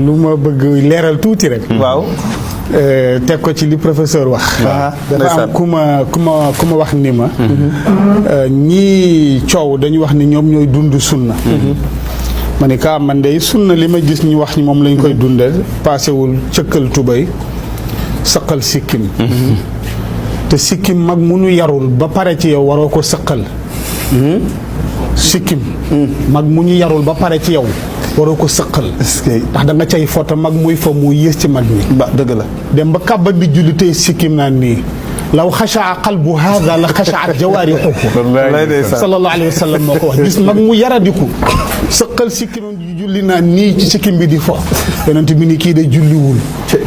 lu ma bëgg leeral tuuti rek. waaw. teg ko ci li professeur wax. dafa am ku ma wax ni ma. ñii coow dañu wax ni ñoom ñooy dund sunna. ma ni ka man de sunna li ma gis ñu wax ni moom lañ koy dundal paasewul cëkkal tubay sëqal sikkim. te sikkim mag mu nu yarul ba pare ci yow waroo ko sëqal. sikkim mag mu ñu yarul ba pare ci yow waroo ko sëqal. ndax da nga cay foto mag muy fa mu yées ci mag ñi. ba dëgg la. dem ba kàbba bi julli tey sikkim naan nii law xashaa qalbu haada la xashaat jawaarihuhu sallallahu alayhi wa sallam moo ko wax gis mag mu yaradiku sëqal sikkimam ji julli naan nii ci sikkim bi di fo yonent bi ni kii de julliwul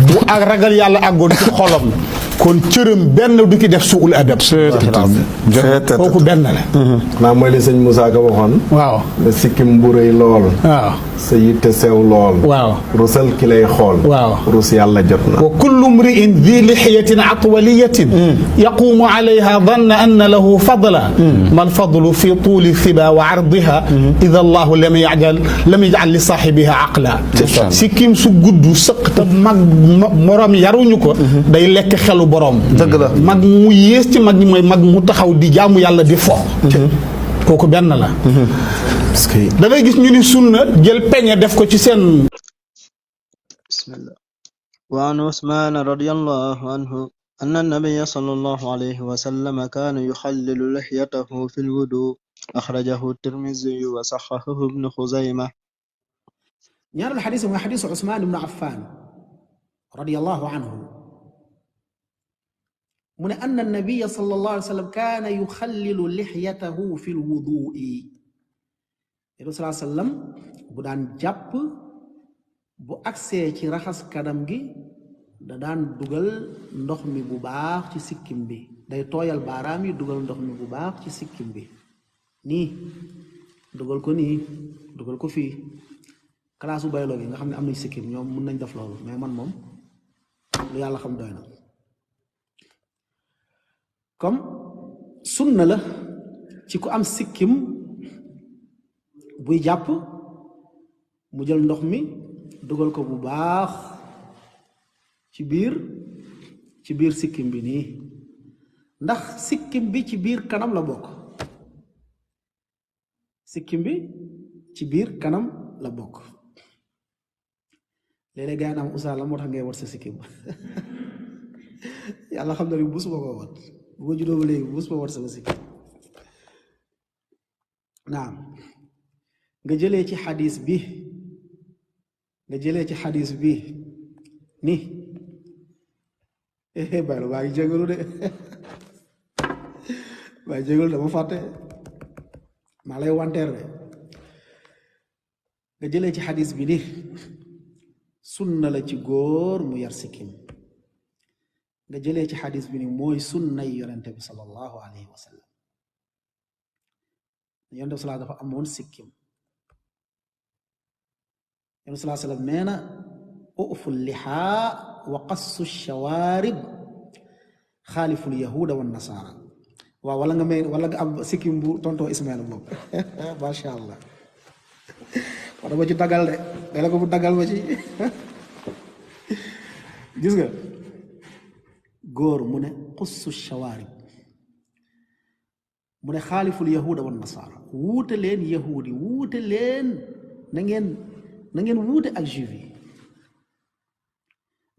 bu ak ragal yàlla àggoon ci xolam kon cërëm benn du ki def suul adab kooku benn la maa mooy li sëñ Moussa Ka waxoon waaw la sikkim bu rëy lool waaw sa yitte sew lool waaw rusal ki lay xool waaw rus yàlla jot na wa kullu mri'in dhi lihiyatin atwaliyatin yaqumu alayha dhanna anna lahu fadla ma alfadlu fi tuli thiba wa ardiha idha allahu lam yaj'al li sahibiha aqla sikkim su gudd sëq te mag morom yaruñu ko day lekk xelu borom dëgg la mag mu yées ci mag ñi mooy mag mu taxaw di jaamu yàlla di fo kooku benn la da ngay gis ñu ni sunna jël peñe def ko ci seen bismillah wa an Usman radiyallahu anhu anna an-nabiy sallallahu alayhi wa sallam kana yukhallilu lihyatahu fi al-wudu akhrajahu at-Tirmidhi wa sahhahahu Ibn Khuzaymah. ñaareelu xadis mooy xadisu Usman ibn Affan radiyallahu anhu mu ne anna an-nabiy sallallahu alayhi wa sallam kana yukhallilu lihyatahu fi al-wudu'i Yonent sallallahu alayhi wa sallam bu daan jàpp bu agsee ci raxas kanam gi da daan dugal ndox mi bu baax ci sikkim bi day tooyal baaraam yi dugal ndox mi bu baax ci sikkim bi nii dugal ko nii dugal ko fii classe u biologie nga xam ne am nañ sikkim ñoom mën nañ def loolu mais man moom lu yàlla xam doy na comme sunna la ci ku am sikkim buy jàpp mu jël ndox mi dugal ko bu baax ci biir sikkim bi nii ndax sikkim bi ci biir kanam la bokk sikkim bi ci biir kanam la bokk léeg-léeg gaa yi naan Oustaz la moo tax ngay wat sa sikkim yàlla xam na ni busuma ko wat bu ma juddoo ba léegi busuma wat sama sikkim naam nga jëlee ci xadis bi ni bàyyi la waa ngi jégalu de waaye jégalu dama fàtte maa lay wanteer de nga jëlee ci xadis bi ni sunna la ci góor mu yar sikkim nga jëlee ci xadis bi ni mooy sunnay yonente bi sallallahu alayhi wa sallam yonente bi sallallahu dafa amoon sikkim yonente bi sallallahu sallam nee na ufu lihaa wa qassu shawarib xaaliful yahuda wa nasara waaw wala nga am sikkim bu tonto Ismaïla boobu macha allah wax dama ci dagal de dala ko bu dagal ma ci gis nga góor mu ne qassu shawarib mu ne xaaliful yahuda wa nasara wuute leen yahudi wuute leen na ngeen wuute ak juif yi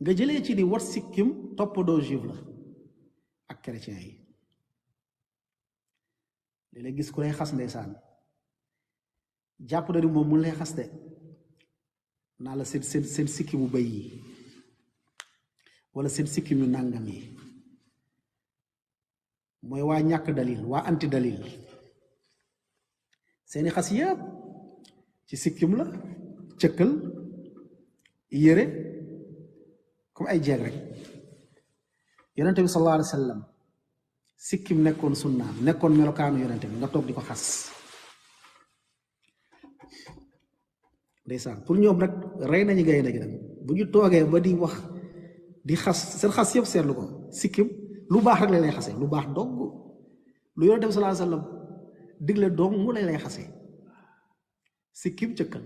nga jëlee ci di wat sikkim toppandoo juif la ak chrétien yi léeg-léeg gis ku lay xas ndeysaan jàpp na ni moom mu lay xas de naa la seen sikkimu bay yi wala seen sikkim yu nàngam yi mooy waa ñàkk dalil waa anti dalil seeni xas yëpp ci sikkim la cëkkal yére comme ay jeeg rek yonente bi sallallahu alayhi wa sallam sikkim nekkoon sunnaam nekkoon melokaanu yonente bi nga toog di ko xas ndeysaan pour ñoom rek rey nañu gaynde gi nag bu ñu toogee ba di wax di xas seen xas yëpp seetlu ko sikkim lu baax rek lay xasee lu baax dong lu yonente bi sallallahu alayhi wa sallam digle dong mu lay xasee sikkim cëkkal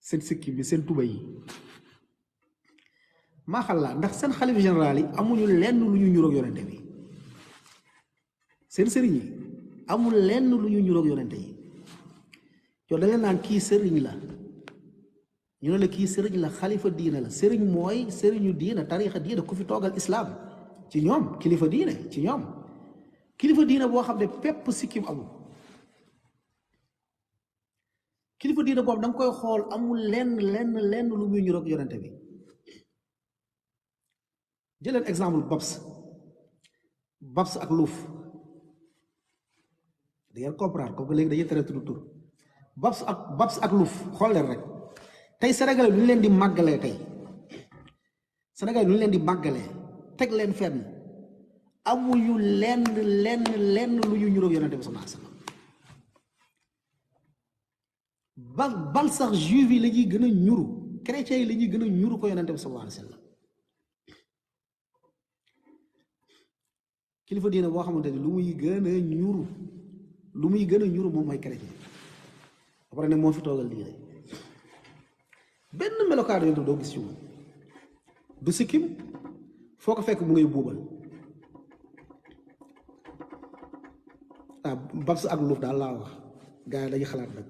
seen sikkim bi seen tuba yi maa xalla ndax seen xalif général yi amuñu lenn lu ñu ñuroog yonente bi seen sëriñ yi amul lenn lu ñu ñuroog yonente yi yow da leen naan kii sëriñ la ñu ne la kii sëriñ la xalifa diina la sëriñ mooy sëriñu diina tarixa diina ku fi toogal islaam ci ñoom kilifa diine ci ñoom kilifa diina boo xam ne pepp sikkim amul kilifa diina boobu da nga koy xool amul lenn lu muy ñuroog yonente bi jëleen exemple babs ak luuf da ngeen comprendre comme que léegi dañuy tere tudd tur babs ak luuf xool leen rek tey Sénégal lu ñu leen di màggalee tey Sénégal lu ñu leen di màggalee teg leen fenn amuñu lenn lu ñu ñuroog yonente bi sallallahu alayhi wasallam bal sax juif yi la ñuy gën a ñuru chrétiens yi la ñuy gën a ñuru ko yonente bi sallallahu alayhi wasallam kilifa diina boo xamante ni lu muy gën a ñuru moom mooy chrétien après ne moo fi toogal diine benn melokaanu yonent doo gis ci moom du sikkim foo ko fekk mu ngay buubal babs ak luuf daal laa wax gars yi dañuy xalaat nag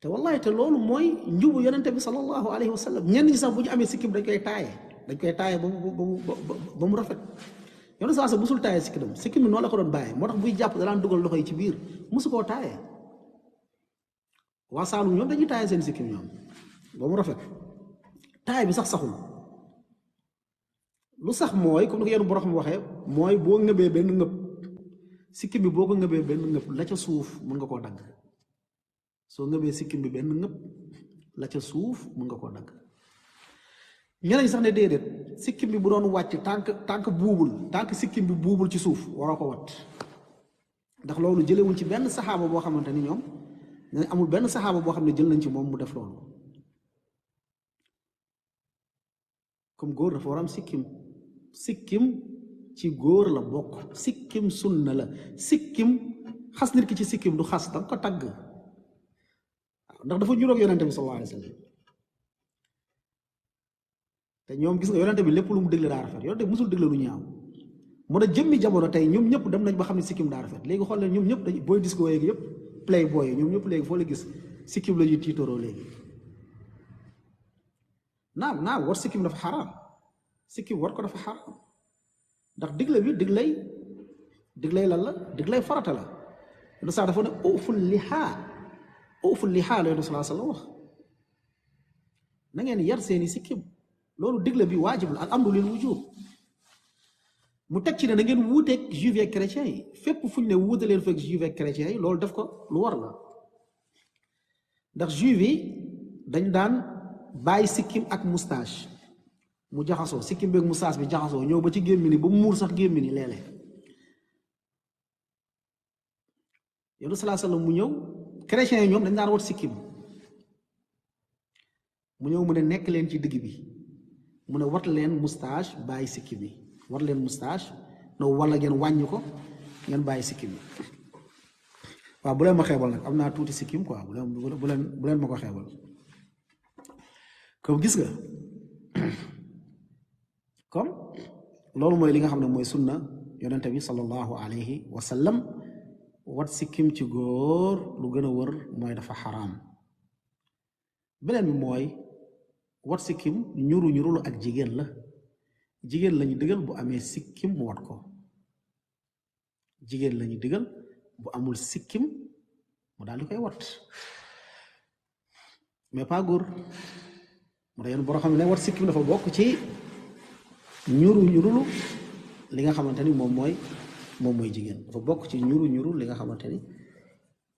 te wallahi te loolu mooy njubu yonente bi sallallahu alayhi wa sallam ñenn ñi sax bu ñu amee sikkim dañ koy taaye ba mu rafet yonente saa sax musul taaye sikkim bi noonu la ko doon bàyyee moo tax buy jàpp danaan dugal loxo yi ci biir musu koo taaye waa Saalum ñoom dañuy taaye seen sikkim ñoom ba mu rafet taaye bi sax saxul lu sax mooy comme ni ko yenn borom waxee mooy boo ngëbee benn ngëb sikkim bi boo ko ngëbee benn ngëb la ca suuf mën nga koo dagg soo ngëbee sikkim bi benn ngëb la ca suuf mën nga koo dagg ñeneen sax ne déedéet sikkim bi bu doon wàcc tànk sikkim bi buubul ci suuf waroo ko wat ndax loolu jëlewul ci benn saxaaba boo xamante ni ñoom ne amul benn saxaaba boo xam ne jël nañ ci moom mu def loolu comme góor dafa war am sikkim ci góor la bokk sikkim sunna la sikkim xas nit ki ci sikkim du xas danga ko tagg ndax dafa ñuroog yonente bi sallallahu alayhi wa sallam te ñoom gis nga yonente bi lépp lu mu dégle daa rafet yonente bi musul dégle lu ñaaw moo tax jëmmi jamono tey ñoom ñëpp dem nañ ba xam ne sikkim daa rafet léegi xool leen ñoom ñëpp dañ booy disco yeegi yëpp play boy yi ñoom ñëpp léegi foo la gis sikkim la ñuy tiitoroo léegi naam war sikkim dafa xaraam sikkim war ko dafa xaraam ndax digle bi diglay lan la diglay farata la lu sax dafa ne uful lihaa la yonent sallallahu alayhi wasallam wax na ngeen yar seeni sikkim loolu digle bi waajib la al amru lil wujub mu teg ci ne na ngeen wuuteeg juif ak chrétiens yi fépp fu ñu ne wuute leen fekk juif ak chrétiens yi loolu def ko lu war la ndax juif yi dañ daan bàyyi sikkim ak moustache mu jaxasoo sikkim beeg moustache bi jaxasoo ñëw ba ci gémmi ni ba mu muur sax gémmi ni léeg-léeg yonent sallallahu alayhi wasallam mu ñëw chrétiens yi ñoom dañ daan wat sikkim mu ñëw mu ne nekk leen ci digg bi mu ne wat leen moustache bàyyi sikkim bi wat leen moustache no wala ngeen wàññi ko ngeen bàyyi sikkim bi waaw bu leen ma xeebal nag am naa tuuti sikkim quoi bu leen ma ko xeebal comme gis nga comme loolu mooy li nga xam ne mooy sunna yonente bi sallallahu alayhi wa sallam wat sikkim ci góor lu gën a wër mooy dafa xaraam beneen bi mooy wat sikkim ñuru ak jigéen lañu digal bu amee sikkim mu wat ko jigéen lañu digal bu amul sikkim mu daal di koy wat mais pas góor mu da yéen boo xam ne wat sikkim dafa bokk ci ñurulu li nga xamante ni moom mooy jigéen dafa bokk ci ñuru li nga xamante ni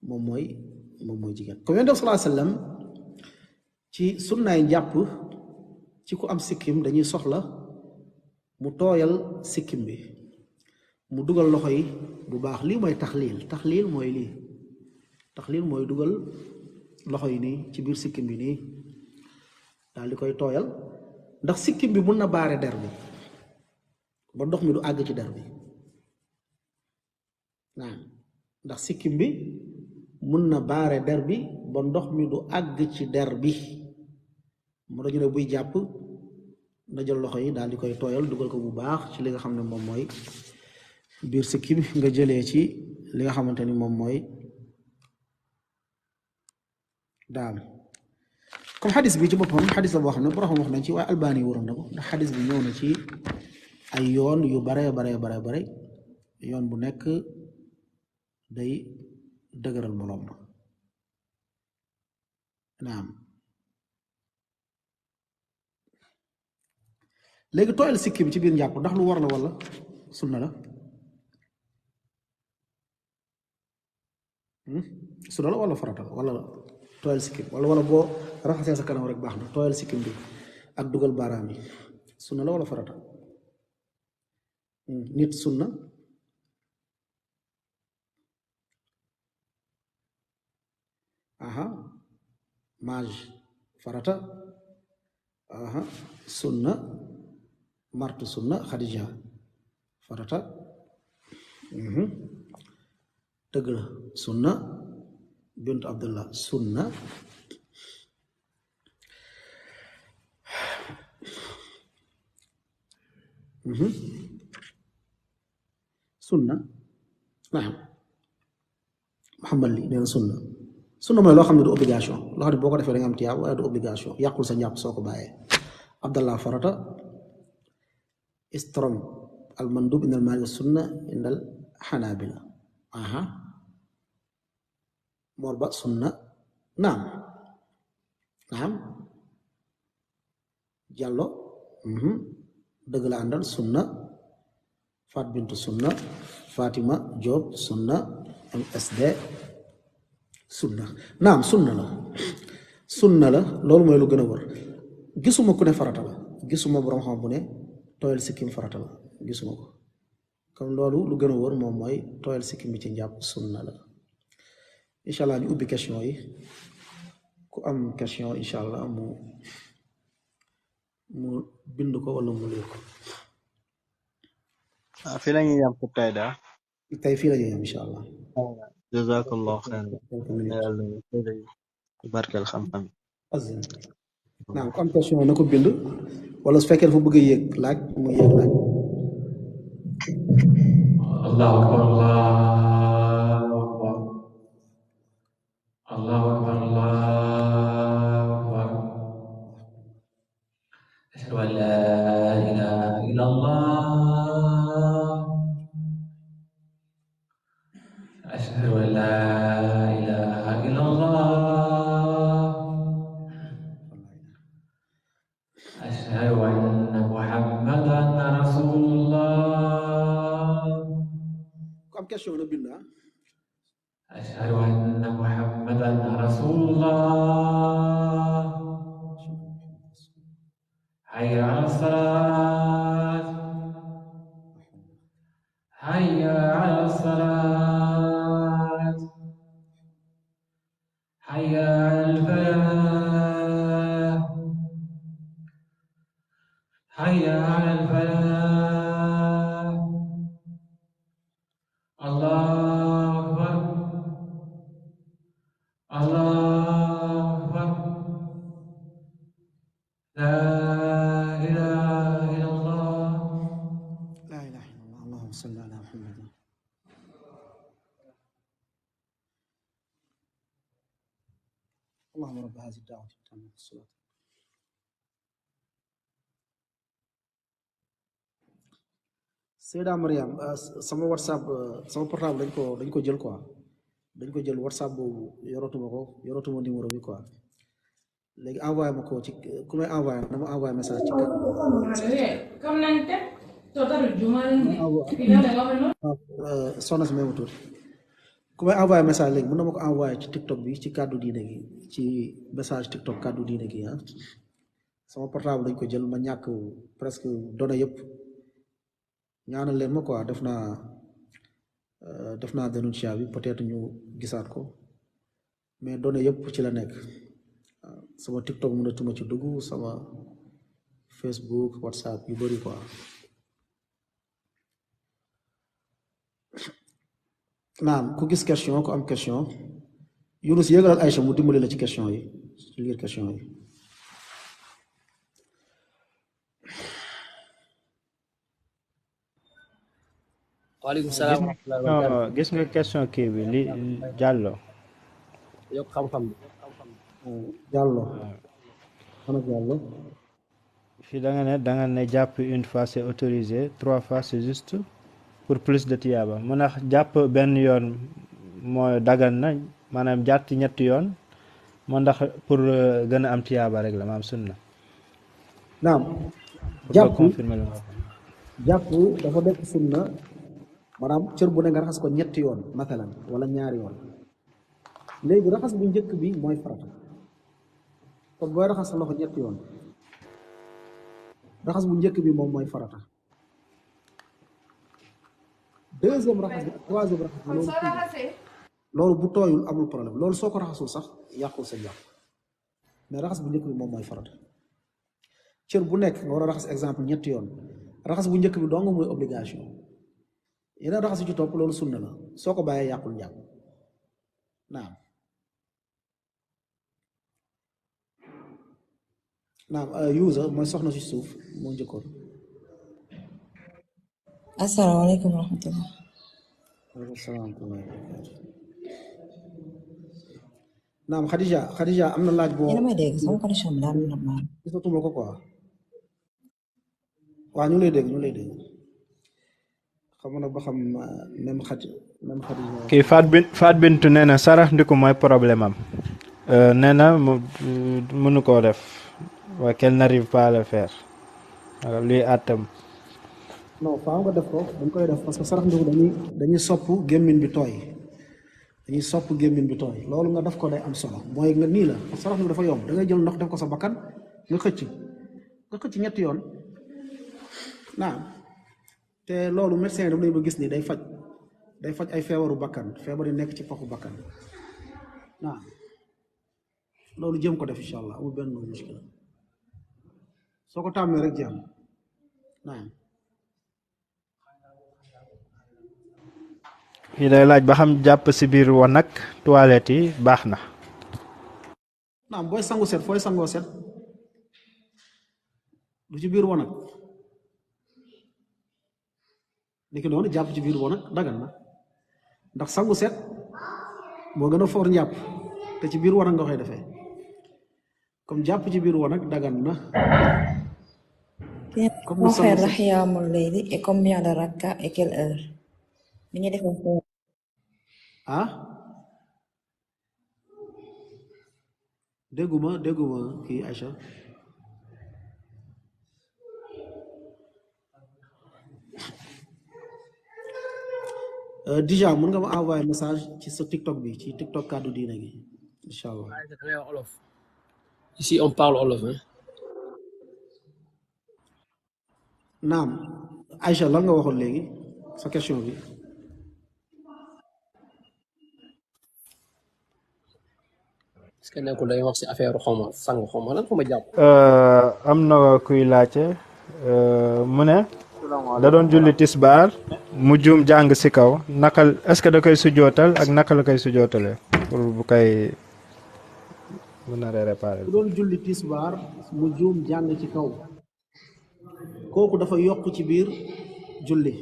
moom mooy jigéen comme yonent bi sallallahu alayhi wasallam ci sunnaay njàpp ci ku am sikkim dañuy soxla mu tooyal sikkim bi mu dugal loxo yi bu baax lii mooy taxliil mooy dugal loxo yi nii ci biir sikkim bi nii daal di koy tooyal ndax sikkim bi mun na baare der bi ba ndox mi du àgg ci der bi naam ndax sikkim bi mun na baare der bi ba ndox mi du àgg ci der bi moo dañu ne buy jàpp na jël loxo yi daal di koy tooyal dugal ko bu baax ci li nga xam ne moom mooy biir sikkim nga jëlee ci li nga xamante ni moom mooy daal comme xadis bi ci boppam xadis la boo xam ne borom wax nañ ci waaye albani yi waroon na ko ndax xadis bi ñëw na ci ay yoon yu bare yoon bu nekk day dëgëral moroom ma naam léegi tooyal sikkim ci biir njàpp ndax lu war la wala sunna la sunna la wala farata la wala tooyal sikkim wala boo raxasee sa kanam rek baax na tooyal sikkim bi ak dugal baaraam yi sunna la wala farata nit sunna aha mage farata aha sunna martu sunna Khadija farata dëgg la sunna bint Abdullah sunna sunna naam Muhammad li nee na sunna mooy loo xam ne du obligation loo xam ne boo ko defee da nga am tiyaab waaye du obligation yàqul sa njàpp soo ko bàyyee Abdallah farata istrom al mandub indal maali wa sunna indal xanaabila aha moor ba sunna naam jàllo dëgg la àndal sunna Fat Bintu sunna Fatima Diop sunna MSD sunna naam sunna la loolu mooy lu gën a wër gisuma ku ne farata la gisuma borom xam bu ne tooyal sikkim farata la gisuma ko comme loolu lu gën a wër moom mooy tooyal sikkim bi ci njàpp sunna la incha allah ñu ubbi question yi ku am question incha allah mu bind ko wala mu lire ko fii la ñuy yam pour tey daal tey fii la ñuy yam incha allah jazakallah xeyran yàlla barkeel xam-xam naam ku am question na ko bind wala su fekkee dafa bëgg a yéeg laaj mu yéeg laaj allahu akbar allahu akbar allahu akbar allahu akbar ashhadu an la ilaha illa allah ashhadu an la ilaha illa allah ashhadu anna muhammadan rasulullah ku am question na bind ashhadu anna muhammadan rasulullah hayya ala salat hayya ala salat hayya ala falah hayya ala falah Allahu akbar Allahu akbar la ilaha illallah la ilaha illallah allahumma salli ala muhammad allahumma rabb hadhihi ad-da'wati wa as-salat Seyda Mariam sama whatsapp sama portable dañ ko jël quoi dañ ko jël whatsapp boobu yoratuma numéro bi quoi léegi envoyé ma ko ci ku may envoyé dama envoyé message ci soxna si may ma tuuti ku may envoyé message léegi mën na ma ko envoyé ci TikTok bi ci kàddu diine gi ci message TikTok kàddu diine gi sama portable dañ ko jël ma ñàkk presque données yëpp ñaanal leen ma quoi def naa dénoncia bi peut-être ñu gisaat ko mais données yëpp ci la nekk sama TikTok mënatuma ci dugg sama Facebook WhatsApp yu bari quoi naam ku gis question ku am question Yunus yëgalal Aïcha mu dimbali la ci question yi ci liir question yi. waaleykum salaam wa rahmatulah wa barakatuh. gis nga question kii bi li Diallo. yokk xam-xam bi. Diallo. ana Diallo. fii da nga ne jàpp une fois c'est autorisé 3 fois c'est juste pour plus de tiyaaba mu ndax jàpp benn yoon mooy dagan na maanaam jàtti ñetti yoon moo ndax pour gën a am tiyaaba rek la maam sunna. naam jàpp confirmer la jàpp dafa nekk sunna maanaam cër bu ne nga raxas ko ñetti yoon mathalan wala ñaari yoon léegi raxas bu njëkk bi mooy farata kon booy raxas sa loxo ñetti yoon raxas bu njëkk bi moom mooy farata deuxième raxas bi ak troisième raxas bi loolu bu tooyul amul problème loolu soo ko raxasul sax yàqul sa jàpp mais raxas bu njëkk bi moom mooy farata cër bu nekk nga war a raxas exemple ñetti yoon raxas bu njëkk bi dong mooy obligation yeneen raxas yu ci topp loolu sunna la soo ko bàyyee yàqul njàpp naam naam user mooy soxna si suuf moo njëkkoon. asalaamaaleykum wa rahmatulah. waaleykum salaam wa rahmatulah. naam Khadija am na laaj boo. yéen a may dégg sama connexion bi daal di normal. gisatuma ko quoi. waaw ñu lay dégg xam nga ba xam même Khadija. kii Faat Bintu nee na sarax ndiku mooy problème am nee na mënu koo def waaye qu'elle n'arrive pas à le faire luy àttam. non faaw nga def ko dañ koy def parce que sarax ndiku dañuy sopp gémmiñ bi tooy loolu nga def ko day am solo mooy nga nii la sarax ndiku dafa yomb da ngay jël ndox def ko sa bakkan nga xëcc ñetti yoon naam te loolu médecin daf lay ba gis ni day faj ay feebaru bakkan feebar yi nekk ci paxu bakkan naam loolu jëm ko def incha allah amul benn muskila soo ko tàmmee rek jàmm naam. fii day laaj ba xam jàpp si biir wanag toilette yi baax na. naam booy sangu set fooy sangoo set du ci biir wanag niki noonu jàpp ci biir wanag dagan na ndax sangu set moo gën a foor njàpp te ci biir wanag nga koy defee comme jàpp ci biir wanag dagan na. Comment faire la xiyaamul layli et combien de raka et quelle heure. ni ñuy defee dégguma kii Aïcha. déjà mën nga ma envoyer message ci sa TikTok bi ci TikTok kaddu diine gi incha allah. Ici on parle wolof hein. naam Aïcha lan nga waxoon léegi sa question bi. est-ce que nekkul day wax ci affaire xawma sang xawma lan xawma jàpp. am na kuy laajte mu ne. da doon julli tisbaar mu juum jàng si kaw naka est-ce que da koy sujootal ak naka la koy sujootalee pour bu koy bu naree réparer. ku doon julli tisbaar mu juum jàng ci kaw kooku dafa yokk ci biir julli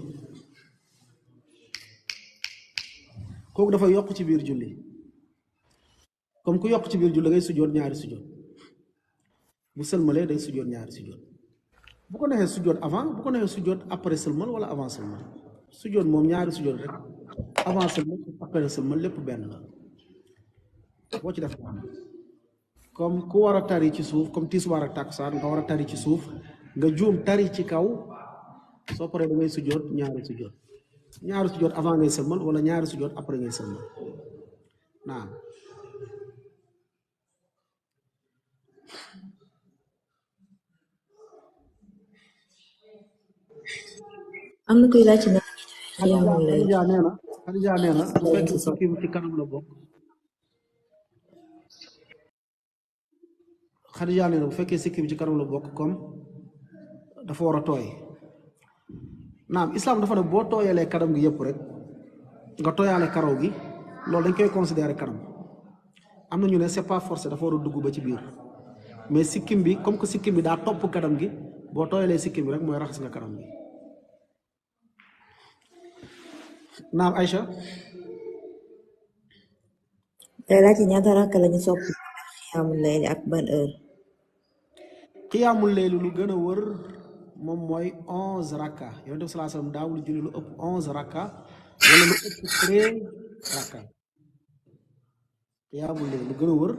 comme ku yokk ci biir julli ngay sujoot ñaari sujoot bu sëlmalee day sujoot ñaari sujoot bu ko neexee sujoot avant bu ko neexee sujoot après sëlmal wala avant sëlmal sujoot moom ñaari sujoot rek avant sëlmal après sëlmal lépp benn la boo ci def comme ku war a tari ci suuf comme tisbaar ak takkusaan nga war a tari ci suuf nga juum tari ci kaw soo paree da ngay sujoot ñaari sujoot avant ngay sëlmal wala ñaari sujoot après ngay sëlmal naam. am na kuy laaj ci naan xiyaamul layli. Xadija nee na bu fekkee sikkim ci kanam la bokk. Xadija nee na bu fekkee sikkim ci kanam la bokk comme dafa war a tooy naam islam dafa ne boo tooyalee kanam gi yëpp rek nga tooyaale karaw gi loolu dañ koy considérer kanam. am na ñu ne c'est pas forcé dafa war a dugg ba ci biir mais sikkim bi comme que sikkim bi daa topp kanam gi boo tooyalee sikkim bi rek mooy raxas nga kanam gi. naam Aïcha. tey laaj ci ñaata rakka lañu sopp xiyaamul layli ak ban heure. xiyaamul layli lu gën a wër moom mooy 11 rakka yonent bi sallallahu alayhi wasallam daawul julli lu ëpp 11 rakka wala lu ëpp 13 rakka. xiyaamul layli lu gën a wër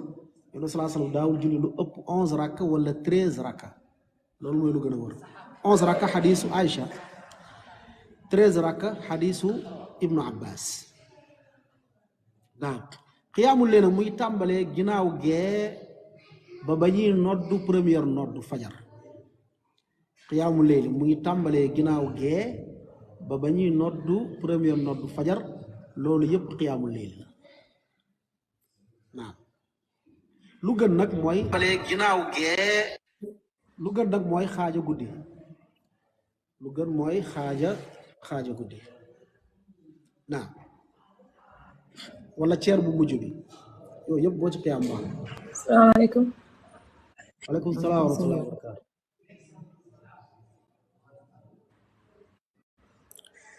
yonent bi sallallahu alayhi wasallam daawul julli lu ëpp 11 rakka wala 13 rakka loolu mooy lu gën a wër 11 rakka xadiisu Aïcha 13 rakka xadiisu Ibnu Abbas. waaw xiyaamul layli muy tàmbalee ginnaaw gee ba ba ñuy noddu première noddu fajar. xiyaamul layli mu ngi tàmbalee ginnaaw gee ba ba ñuy noddu première noddu fajar loolu yëpp xiyaamul layli la naam lu gën nag mooy tàmbalee ginnaaw gee lu gën nag mooy xaaja guddi lu gën mooy xaaja guddi naam wala ceer bu mujj bi yooyu yëpp boo ci xiyaam baax. salaamaaleykum. waaleykum salaam wa rahmatullahi wa barakaatu.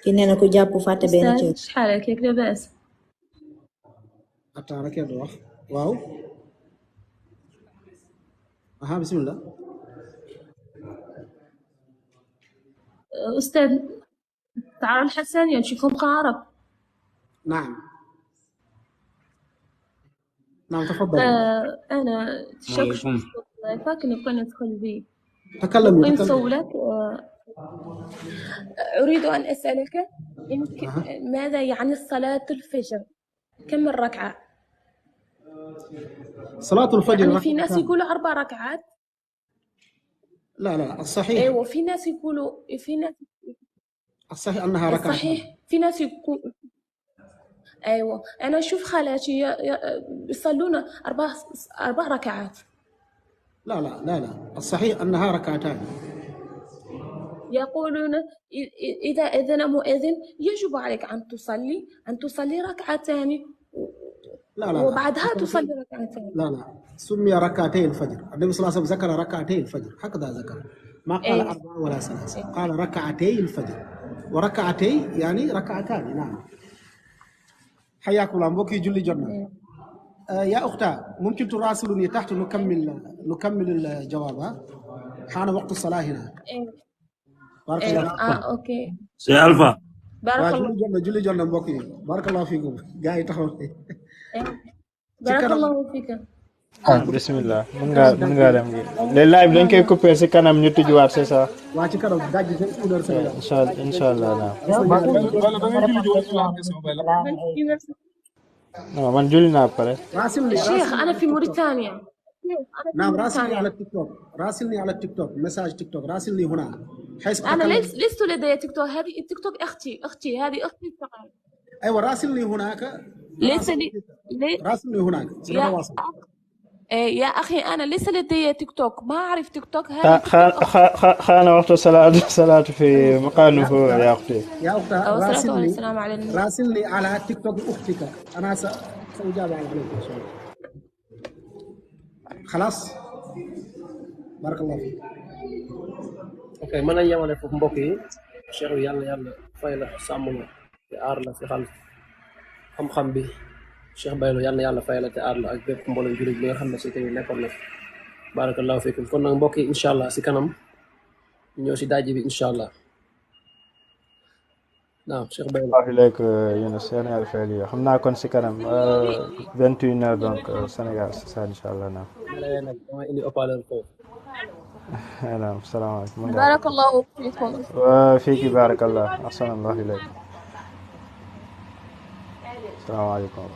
ki nee na ku jàpp fàtte benn cër. أستاذ حالك هيك لاباس؟ attends rek du wax waaw aha bismillah. أستاذ تعال الحسانية نشوفهم عرب. نعم نعم تفضل. أنا شكش فاكر نبغى ندخل بيه. تكلم وين صولك؟ أريد أن أسألك ماذا يعني صلاة الفجر؟ كم الركعة؟ صلاة الفجر يعني في ناس يقولوا 4 ركعات. لا الصحيح. أيوة في ناس يقولوا الصحيح أنها ركعة. الصحيح في ناس يقول أيوة أنا أشوف خالاتي يصلون 4 ركعات. لا الصحيح أنها ركعتان. يقولون إذا أذن مؤذن يجب عليك أن تصلي ركعتان وبعدها تصلي ركعتين. لا سمي ركعتي الفجر. النبي صلى الله عليه وسلم ذكر ركعتي الفجر هكذا ذكر ما قال 4 ولا 3 قال ركعتي الفجر وركعتي يعني ركعتان. نعم حياكم الله مبكي جولي جنة. يا أختاه ممكن تراسلني تحت نكمل الجواب. حان وقت الصلاة هنا. بارك الله فيكم. أوكي سي ألفا بارك الله. جولي جنة مبكي بارك الله فيكم جاي تخون. بارك الله فيك. bismillah mën ngaa dem gi les live dañ koy couper ci kanam ñu tijjuwaat c'est ça. waa ci kanam daj ci 1 heure inshallah naam. non man julli naa pare. الشيخ أنا في موريتانيا. نعم راسلني على التيك توك. راسلني على التيك توك مساج تيك توك راسلني هنا حيث أنا لست لدي تيك توك. هذه التيك توك أختي هذه أختي فقط. أيوة راسلني هناك. ليس لي راسلني هناك سنتواصل. يا أخي أنا ليس لدي تيك توك ما أعرف تيك توك. خان وقت الصلاة في مكانه يا أختي. يا أختي راسلني على تيك توك أختك أنا سأجاب عليك إن شاء الله. خلاص بارك الله فيك. ok mën nañ yemale foofu mbokk yi Cheikh bi yàlla fay la sàmm la te aar la si xam-xam bi Cheikh Baylo yàlla fay la te aar la ak bépp mboolem jullit bi nga xam ne si tey nekkoon na fi barakallahu fiikum kon nag mbokk yi incha allah si kanam ñëw si daji bi incha allah naam Cheikh Baylo. waaw léegi Younus Sénégal fay lii xam naa kon si kanam 21h donc Sénégal c'est ça incha allah naam. nag dama indi haut-parleur foofu. naam salaamaaleykum. بارك الله فيكم. وفيك بارك الله أحسن الله إليك. السلام عليكم.